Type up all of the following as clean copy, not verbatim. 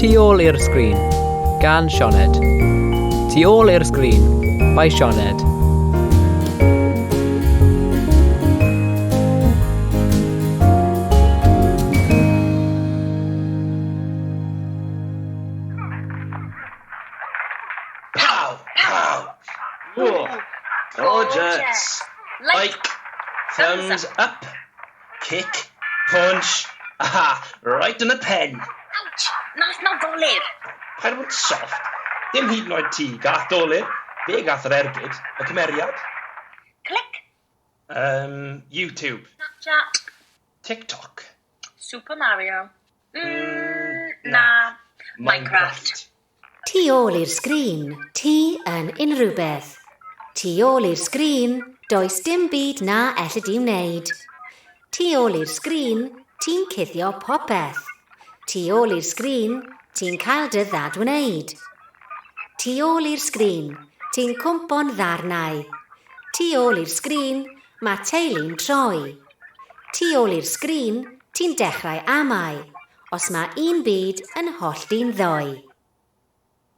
Tu ôl i'r sgrin, gan Sioned. Tu ôl i'r sgrin, by Sioned. Pow! Pow! Oh, gorgeous! Like, thumbs up, kick, punch, aha, right yn y pen. Ouch! Nath na ddolur! Paid bod yn soft. Dim hyd yn oed ti, gath dolur. Fe gath yr ergyd, y cymeriad. Clic! YouTube. Snapchat. TikTok. Super Mario. Na. Minecraft. Tu ôl i'r sgrin, ti yn unrhyw beth. Tu ôl i'r sgrin, does dim byd na elli di wneud. Tu ôl i'r sgrin, ti'n cuddio popeth. Tu ôl i'r sgrin, ti'n cael dy ddadwneud. Tu ôl i'r sgrin, ti'n cwmpo'n ddarnau. Tu ôl i'r sgrin, mae teulu'n troi. Tu ôl i'r sgrin, ti'n dechrau amau, os mae un byd yn hollti'n ddoe.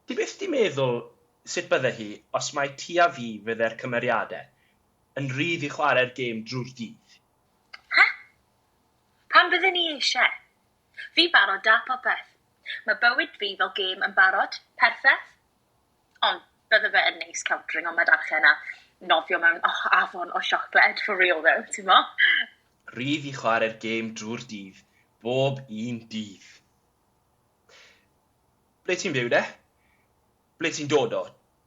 Ti byth 'di meddwl sut bydde hi os mai ti a fi fydde'r cymeriadau yn rhydd i chwarae'r gêm drwy'r dydd? Ha? Pam bydden ni eisiau? Fi barod da popeth. Mae bywyd fi fel gêm yn barod, perffaith. Ond bydde fe yn neis cael dringo madarchen a nofio mewn afon o siocled for real though, ti'n mo? Rhydd i chwarae'r gêm drwy'r dydd, bob un dydd. Ble ti'n byw de? Ble ti'n dod o?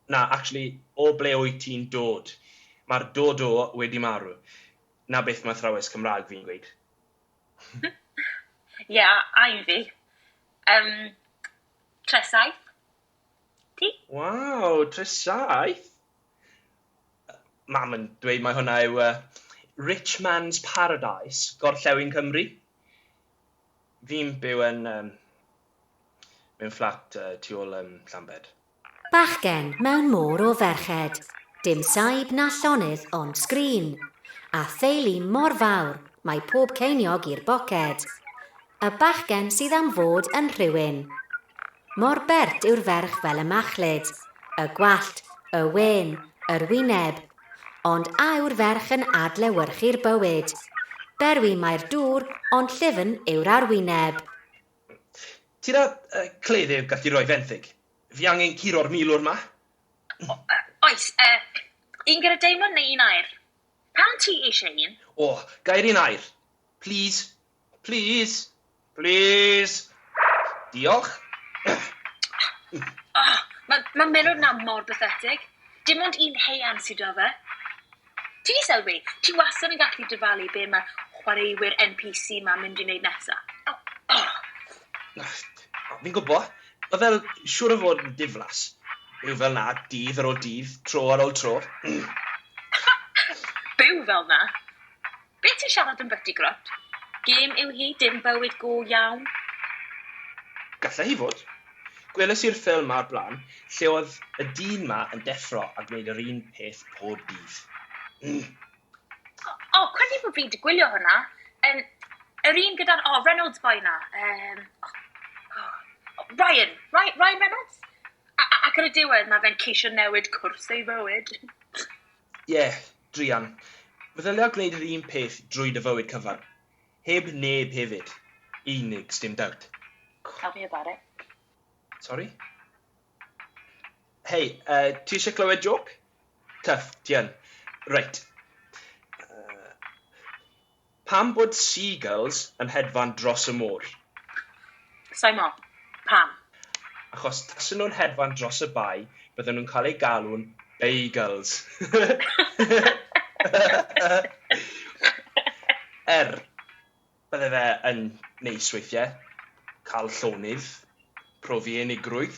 Na, actually, o ble wyt ti'n dod? Mae'r dod o wedi marw. Na beth mae athrawes Cymraeg fi'n gweud. Ie, yeah, a i fi. Tresaith. Ti? Waw, Tresaith? Mam yn dweud mai hwnna yw Rich Man's Paradise, Gorllewin Cymru. Fi'n byw yn mewn fflat tu ôl Llambed. Bachgen mewn môr o ferched. Dim saib na llonydd ond sgrin. A theulu mor fawr, mae pob ceiniog i'r boced. Y bachgen sydd am fod yn rhywun. Mor bert yw'r ferch fel y machlud, y gwallt, y wên, yr wyneb. Ond a yw'r ferch yn adlewyrchu'r bywyd? Berwi mae'r dŵr, ond llyfn yw'r arwyneb. Ti 'da cleddyf gallu rhoi fenthyg? Fi angen curo'r milwr 'ma. Oes, un gyda deimlad neu un air? Pam ti eisiau un? O, gair un air. Please, please, please. Diolch. Oh, mae milwr na mor pathetic. Dim ond un haearn sydd 'da fe. Ti 'di sylwi, ti wastad yn gallu dyfalu be mae'r chwaraewyr NPC 'ma'n mynd i wneud nesaf. Oh. Fi'n gwybod, mae fel siŵr o fod yn diflas. Byw fel 'na, dydd ar ôl dydd, tro ar ôl tro. Byw fel 'na? Be ti'n siarad yn byty, Grwt? Gêm yw hi, dim bywyd go iawn. Gallai hi fod. Gweles i'r ffilm ar blaen, lle oedd y dyn 'ma yn deffro a gwneud yr un peth pob dydd. O, credu bod fi wedi gwylio hwnna. Yr un gyda'r, o, Reynolds boy 'na. Ryan, Ryan Reynolds? Ac ar y diwedd mae fe'n ceisio newid cwrs ei fywyd. Ie, yeah, druan. Meddylia gwneud yr un peth drwy dy fywyd cyfan. Heb neb hefyd. Unig, sdim doubt. Tell me about it. Sorry? Hei, ti eisiau clywed joke? Tough, ti yn. Reit. Pam bod seagulls yn hedfan dros y môr? Simon, pam? Achos tasen nhw'n hedfan dros y bae, bydden nhw'n cael eu galw'n bagels. Bydde fe yn neis weithiau, cael llonydd, profi unigrwydd.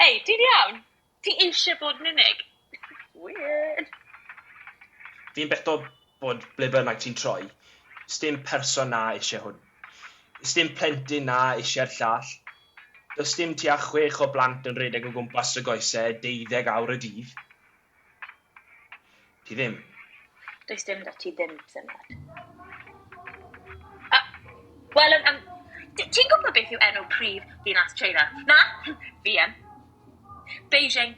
Hei, ti'n iawn? Ti eisiau bod yn unig? Weird. Fi'n beto bod ble bynnag ti'n troi, sdim person na eisiau hwn. Sdim plentyn na eisiau'r llall. Does dim tua 6 o blant yn rhedeg o gwmpas y goesau 12 awr y dydd. Ti ddim. Does dim da ti ddim syniad. Wel, Ti'n gwybod beth yw enw prif ddinas China? Na, fi yn. Beijing.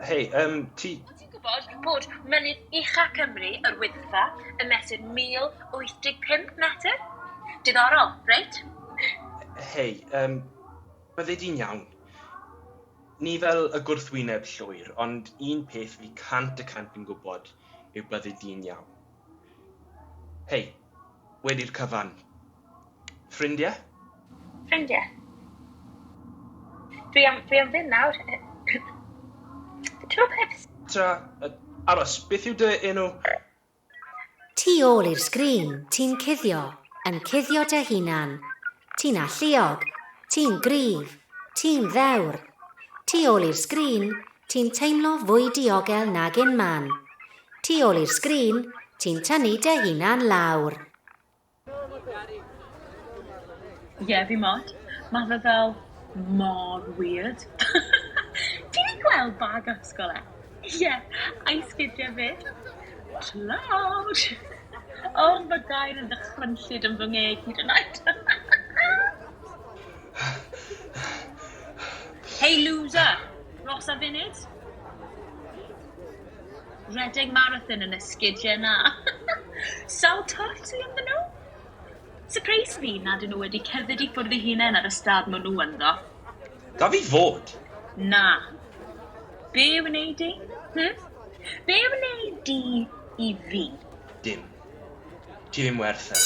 Hei, ti... Ti'n gwybod bod mynydd ucha Cymru, yr Wyddfa, yn mesur 1085 metr? Diddorol, reit? Hei, bydde di'n iawn. Ni fel y gwrthwyneb llwyr, ond un peth fi 100% yn gwybod yw bydde di'n iawn. Hei, wedi'r cyfan. Ffrindiau? Ffrindiau? Dwi am, dwi am fynd nawr. Ti'n peth? Tra, aros, beth yw dy enw? Tu ôl i'r sgrin, ti'n cuddio, yn cuddio dy hunan. Ti'n alluog, ti'n gryf, ti'n ddewr. Tu ôl i'r sgrin, ti'n teimlo fwy diogel nag unman. Tu ôl i'r sgrin, ti'n tynnu dy hunan lawr. Ie, yeah, fi mod. Mae fe fel mor weird. Ti wedi gweld bag ysgol e? Ie, yeah, a'i sgidiau fyd. Tlawd! O, oh, mae gair yn ddychrynllyd yn fy ngeg hyd yn oed. Hey loser! Ros a funud? Redeg marathon yn y sgidiau na. Sawl twll sydd ynddyn nhw? Surprise fi nad ydyn nhw wedi cerdded i ffwrdd eu hunain ar y stad maen nhw ynddo. Gaf fi fod? Na. Be wnei di? Be wnei di i fi? Dim. Ti ddim werth e.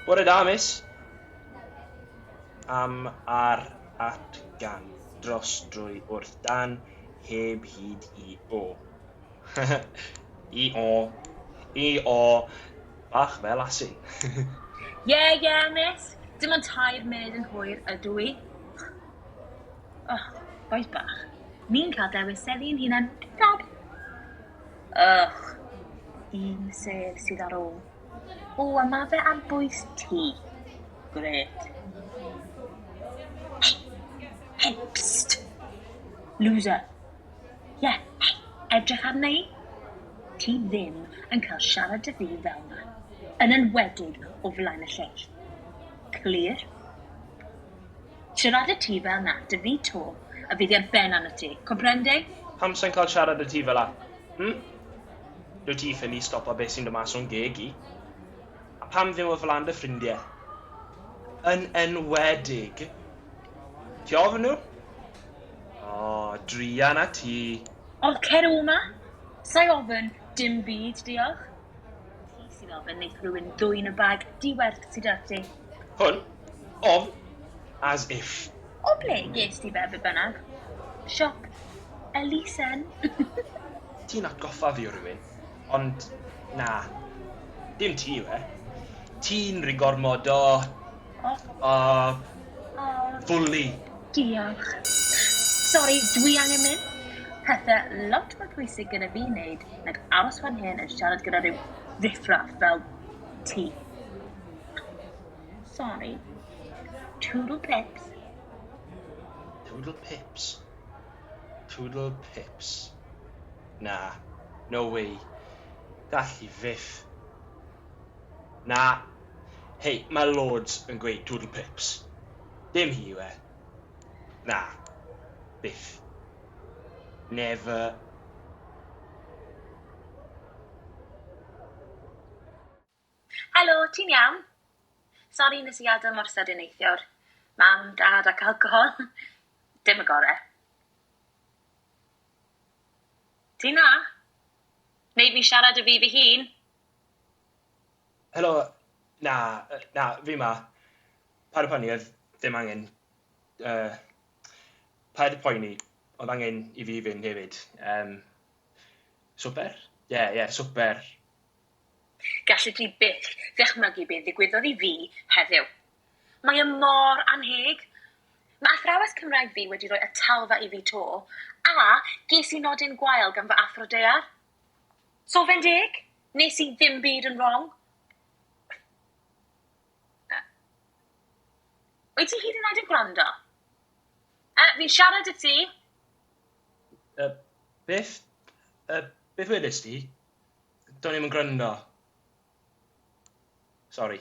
Bore da, miss. Am, ar, at, gan, dros, drwy, wrth, dan, heb, hyd, i, o. I, o. I, o. Bach fel asyn. Ie, ie, miss. Dim ond 3 munud yn hwyr ydw i. Oh, bois bach. Ni'n cael dewis seddi'n hunan. Fab. Ugh. Un sedd sydd ar ôl. O, a ma fe ar bwys ti. Grêt. Hey, hey, psst. Loser. Ie, yeah, hey, edrych arna i. Ti ddim yn cael siarad â fi fel 'na. Yn enwedig o flaen y lleill. Clir? Siarad â ti fel 'na, dy fi to, a fydd i ar ben arno ti. Comprende? Pam sai'n cael siarad â ti fel 'na? Dwyt ti ffili stopo beth sy'n dod mas o'n geg i. A pam ddim o flaen dy ffrindiau? Yn enwedig. Ti ofn nhw? O, druan â ti. O, cer o 'ma. Sai ofn dim byd, diolch. Ti sydd ofn wneith rhywun ddwyn y bag diwerth sydd 'da ti. Hwn? Ofn? As if. O ble ges ti fe, be bynnag? Siop elusen. Ti'n atgoffa fi o rhywun, ond na, dim ti yw e. Ti'n rhy gormod o... O... Fwli. Diolch. Sori, dwi angen mynd. Pethau lot mwy pwysig gyda fi wneud nag aros fan hyn yn siarad gyda rhyw riffraff fel ti. Sorry. Toodle pips. Toodle pips? Toodle pips. Na, no way. Gall hi fyth. Na. Hei, mae loads yn gweud toodle pips. Dim hi yw e. Na. Byth. Never. Helo, ti'n iawn? Sori nes i adael mor sydyn neithiwr. Mam, dad ac alcohol. Dim y gore. Ti na? Neu fi siarad â fi fy hun? Helo, na, na, fi ma. Paid â poeni, oedd ddim angen... Paid â poeni, oedd angen i fi fynd hefyd. Swper? Ie, ie, swper. Gallet ti byth ddychmygu beth ddigwyddodd i fi heddiw. Mae e mor annheg. Mae athrawes Cymraeg fi wedi rhoi atalfa i fi to, a ges i nodyn gwael gan fy athro daear. So fe'n deg? Nes i ddim byd yn wrong. Wyt ti hyd yn oed yn gwrando? Fi'n siarad i ti. Beth? Beth wedest ti? Do'n i'm yn gwrando. Sorry.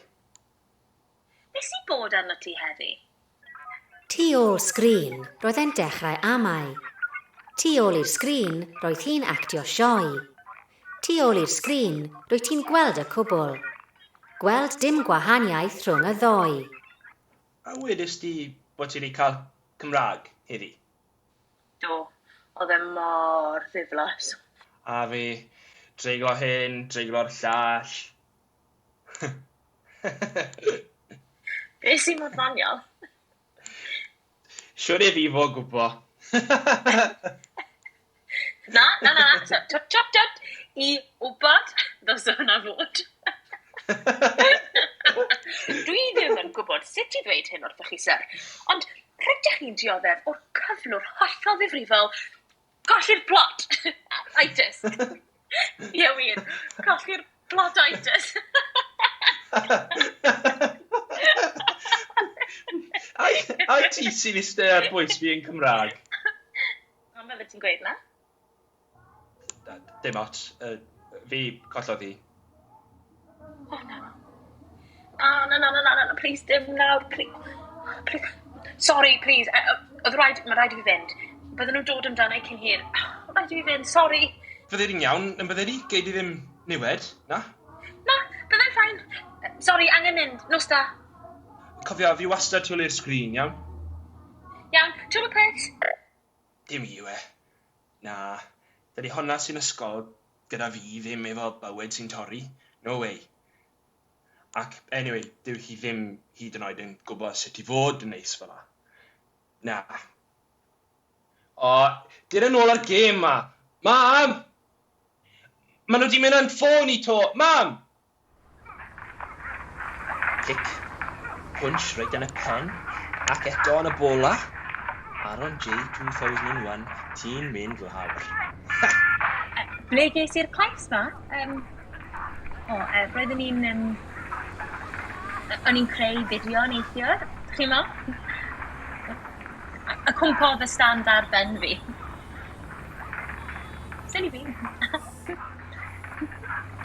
Be sy'n bod arno ti heddi? Tu ôl sgrin, roedd e'n dechrau amau. Tu ôl i'r sgrin, roedd hi'n actio sioe. Tu ôl i'r sgrin, rwyt ti'n gweld y cwbl. Gweld dim gwahaniaeth rhwng y ddou. A wedest di bod ti wedi cael Cymraeg heddi? Do, oedd e mor ddiflas. A fi, treiglo hyn, treiglo'r llall. Be sy'n mor ddoniol? Siwr i fi fod gwbo. Na, na, na, na. So, tut, tut, tut. I wybod, ddylse hwnna fod. Dwi ddim yn gwybod sut i ddweud hyn wrthych chi, syr, ond rydych chi'n dioddef o'r cyflwr hollol ddifrifol colli'r plot. Itis. Ie, wir. Colli'r plotitis. Ai ti sy'n eistedd ar bwys fi yn Cymraeg? Pam fydde ti'n gweud na? Dim ots. Fi collodd hi. O, na. O, na, na, na, na, na, please, dim nawr, please. Please. Sorry, please. Oedd rhaid, mae rhaid i fi fynd. Bydden nhw'n dod amdano i cyn hir. Oh, rhaid i fi fynd, sorry. Fydde di'n iawn, yn bydde di? Gei di ddim niwed, na? Na, byddai'n fine. Sorry, angen mynd. Nos da. Cofio, fi wastad tu ôl i'r sgrin, iawn? Iawn, twl y peth. Dim i yw e. Na, dydy honna sy'n ysgol gyda fi ddim efo bywyd sy'n torri. No way. Ac, anyway, dyw hi ddim hyd yn oed yn gwybod sut i fod yn neis fel 'na. Na. O, dere nôl ar gêm 'ma. Mam! Maen nhw 'di mynd â'n ffôn i 'to. Mam! Cic. Pwnsh reit yn y pen. Ac eto yn y bola. Aaron J 2001, ti'n mynd lawr. Ha! Ble ges i'r clais 'ma? O, roeddwn i'n... o'n i'n creu fideo neithiwr, chi'n meddwl? A cwmpodd y stand ar ben fi. Silly fi.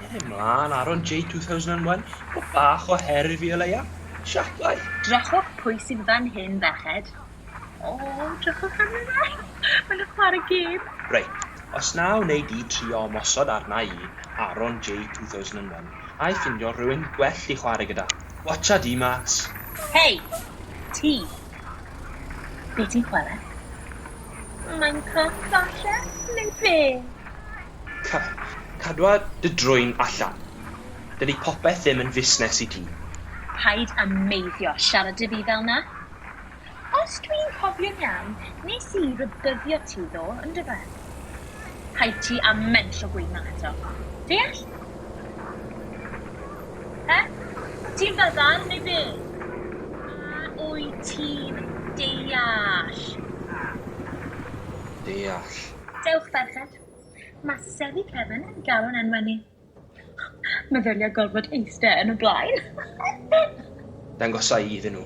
Dere mlaen, Aaron J 2001. O bach o her i fi o leia. Siaplai. Drychwch pwy sydd fan hyn, ferched. O, drychwch arno fe. Mae'n chwarae gêm. Reit, os na wnei di trio ymosod arna i, Aaron J 2001, a i ffindio rhywun gwell i chwarae gyda. Watcha di mas. Hei, ti. Be ti'n chwarae? Minecraft falle, neu be? Cadwa dy drwyn allan. Dydy popeth ddim yn fusnes i ti. Paid â meiddio siarad 'da fi fel 'na. Os dwi'n cofio'n iawn, nes i rybuddio ti ddo, yndyfe? Paid ti â mentro gweud 'na eto. Deall? He? Ti'n fyddar neu be? A wyt ti'n deall? Deall. Dewch ferched. Mae seddi cefn yn galw'n enwau ni. Meddylia gorfod eistedd yn y blaen. Dangosa i iddyn nhw.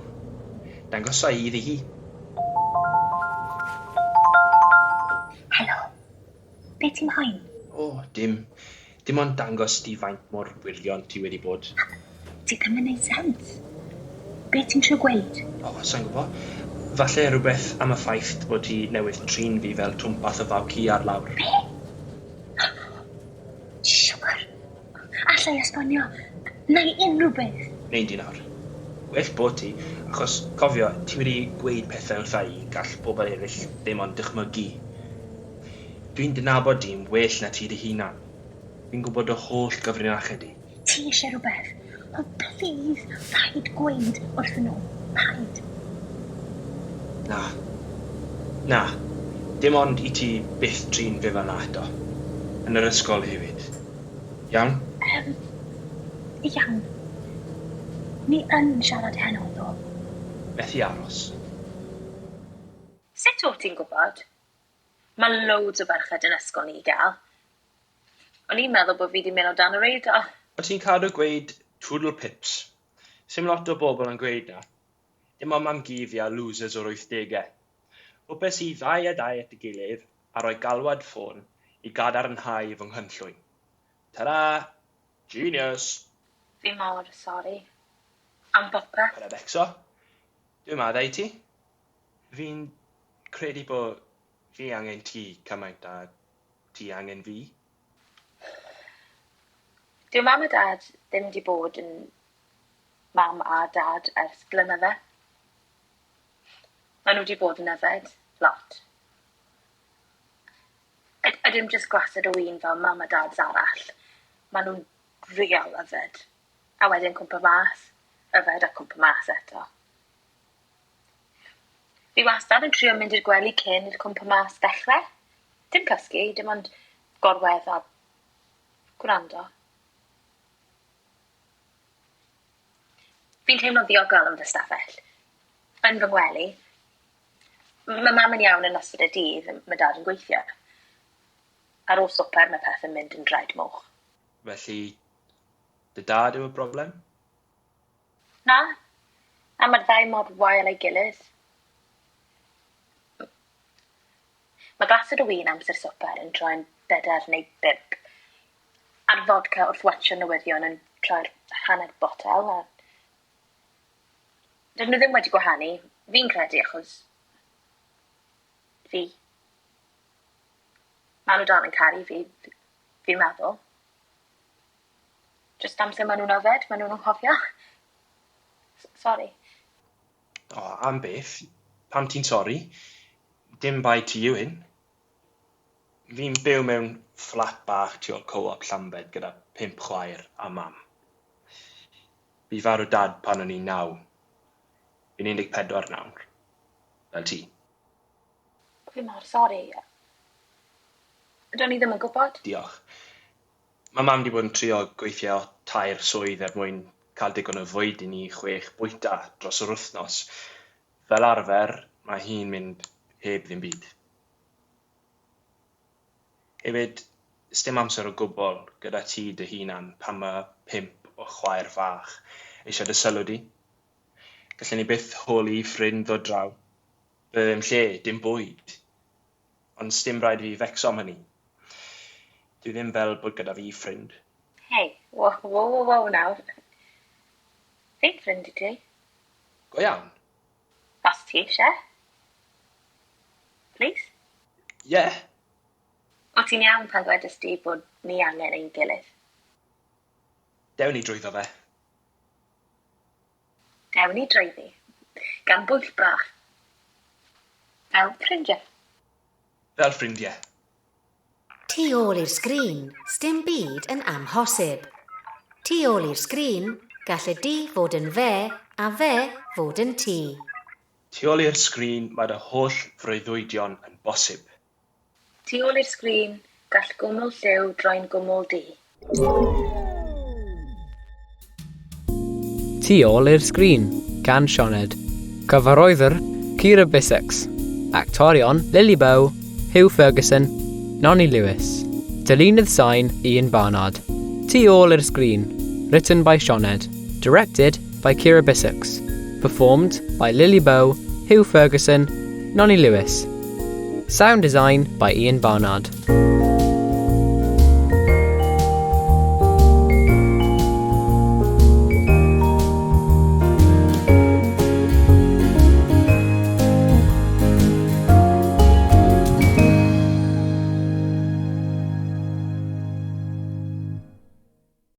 Dangosa i iddi hi. Helo. Be ti'n moyn? O, dim. Dim ond dangos di faint mor wirion ti wedi bod. Ti ddim yn neud sens. Be ti'n trio gweud? O, sa i'n gwybod. Falle rhywbeth am y ffaith bod ti newydd trin fi fel twmpath o faw ci ar lawr. Be? Siwr. Alla i esbonio. Neu unrhyw beth. Nei di nawr. Gwell bod ti, achos cofio, ti wedi gweud pethau wrtha i gall bobl eraill ddim ond dychmygu. Dwi'n dy nabod di'n well na ti dy hunan. Fi'n gwybod dy holl gyfrinachau di. Ti eisiau rhywbeth? O, please, paid gweud wrthyn nhw. Paid. Na. Na. Dim ond i ti byth trin fe fel 'na eto. Yn yr ysgol hefyd. Iawn? Iawn. Ni yn siarad heno, ddo. Methu aros. Sut o ti'n gwybod? Mae loads o ferched yn ysgol ni i gael. O'n i'n meddwl bod fi wedi mynd o dan y radar. O ti'n cadw gweud toodle pips. Sim lot o bobl yn gweud na. Dim ond mam-gu fi a losers o'r 80au. Rhywbeth i ddau a dau at ei gilydd a rhoi galwad ffôn i gadarnhau fy nghynllwyn. Ta-da! Genius! Fi mor sori. Am bopeth. Paid â becso. Dwi'n maddau i ti. Fi'n credu bod fi angen ti cymaint a ti angen fi. Dyw mam a dad ddim 'di bod yn mam a dad ers blynydde. Maen nhw 'di bod yn yfed, lot. A dim jyst glased o win fel mam a dads arall. Maen nhw'n real yfed. A wedyn cwmpo mas, yfed a cwmpo mas eto. Fi wastad yn trio mynd i'r gwely cyn i'r cwmpo mas ddechrau. Dim cysgu, dim ond gorwedd a gwrando. Fi'n teimlo'n ddiogel yn fy stafell. Yn fy ngwely. Mae mam yn iawn yn ystod y dydd, mae dad yn gweithio. Ar ôl swper mae pethau'n mynd yn draed moch. Felly, dy dad yw y broblem? Na, a mae'r ddau mor wael â'i gilydd. Mae glased o win amser swper yn troi'n bedair neu bump, a'r fodca wrth watsio newyddion yn troi'r hanner botel a... Dydyn nhw ddim wedi gwahanu, fi'n credu achos... fi. Maen nhw dal yn caru fi, fi'n meddwl. Jyst amser maen nhw'n yfed, maen nhw'n anghofio. Sori. O, am beth? Pam ti'n sori? Dim bai ti yw hyn. Fi'n byw mewn fflat bach tu ôl Co-op Llambed gyda 5 chwaer a mam. Bu farw dad pan o'n i'n 9. Fi'n 14 nawr. Fel ti. Fi mor sori. Do'n i ddim yn gwybod. Diolch. Mae mam 'di bod yn trio gweithio 3 swydd er mwyn cael digon o fwyd i ni 6 bwyta dros yr wythnos. Fel arfer, mae hi'n mynd heb ddim byd. Hefyd, sdim amser o gwbl gyda ti dy hunan pan mae 5 o chwaer fach eisiau dy sylw di. Gallen ni byth holi ffrind ddod draw. Bydde ddim lle, dim bwyd. Ond sdim rhaid i fi fecso am hynny. Dwi ddim fel bod gyda fi ffrind. Hei, wo, wo, wo, wo nawr. Fi'n ffrind i ti. Go iawn? Os ti eisiau. Please? Ie. Yeah. O ti'n iawn pan gwedais di bod ni angen ein gilydd. Dewn ni drwyddo fe. Dewn ni drwyddi. Gan bwyll bach. Fel ffrindiau. Fel ffrindiau. Tu ôl i'r sgrin, sdim byd yn amhosib. Tu ôl i'r sgrin, gall y di fod yn fe a fe fod yn ti. Tu ôl i'r sgrin, mae dy holl freuddwydion yn bosib. Tu ôl i'r sgrin, gall gwmwl lliw droi'n gwmwl du. Tu ôl i'r sgrin, gan Sioned. Cyfarwyddwr, Kira Bissix. Actorion, Lily Bow, Hugh Ferguson, Nonny Lewis. Dylunydd sain, Ian Barnard. Tu ôl i'r sgrin, written by Sioned. Directed by Kira Bissix. Performed by Lily Bow, Hugh Ferguson, Nonny Lewis. Sound design by Ian Barnard.